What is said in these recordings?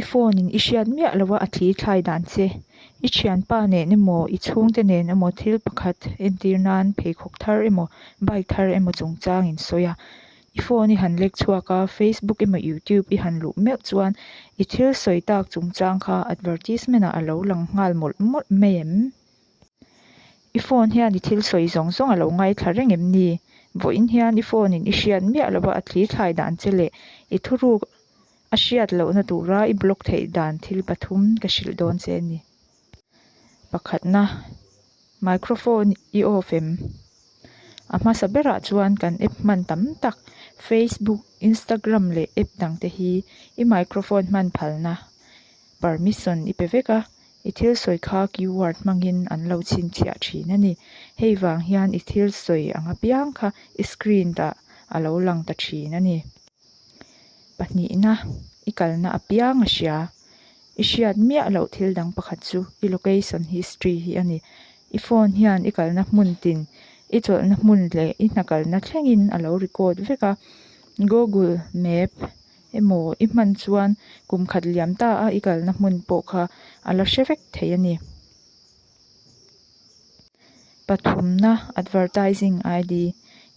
I phone in i hriat miah loha a thli thlai dan che. I thianpa nen emaw i chhungte nen emaw thil pakhat entir nan pheikhawk thar emaw bike thar emaw chungchang in sawi a. I phone i han lek chhuak a, Facebook emaw YouTube i han luh meuh chuan i thil sawi tak chungchang kha advertisement ah a lo lang nghal mawlh mawlh mai em? I phone hian i thil sawi zawng zawng a lo ngaithla reng em ni? Vawiin hian i phone in i hriat miah lova a thli thlai dan che leh i thuruk a hriat lohna tura i block theih dan thil pathum ka hrilh dawn che a ni. Pakhatna, microphone i off em? A hmasa berah chuan kan app hman tam tak Facebook, Instagram leh app dangte hi i microphone hman phalna, permission, i pe vek a. I thil sawi kha keyword hmangin an lo chhinchhiah thin a ni. Hei vang hian i thil sawi ang apiang kha i screen ah a lo lang ta thin a ni. Pahnihna, i kalna apiang a hria. I hriat miah loh thil dang pakhat chu i location history hi a ni. I phone hian i kalna hmun tin, i chawlhna hmun leh i hna kalna thlengin a lo record vek a. Google Map emaw i hman chuan kum khat liam ta a i kalna hmun pawh kha a la hre vek thei a ni. Pathumna, Advertising ID,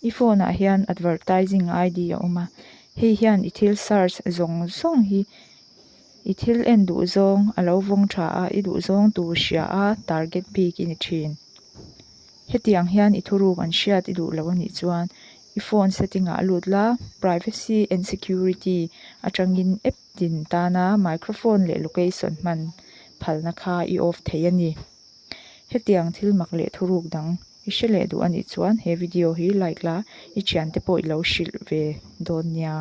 I phone ah hian Advertising ID a awm a, hei hian i thil search zawng zawng hi i thil en duh zawng a lo vawng tha a, i duh zawng tur hria a target bik i ni thin. Hetiang hian i thuruk an hriat i duh lo a nih chuan i phone setting ah lut la, privacy and security atangin app tin tana microphone leh location hman phalna kha i off thei a ni. Hetiang thil mak leh thuruk dang i hre leh duh a nih chuan he video hi like la, i thiante pawh i lo hrilh ve dawn nia.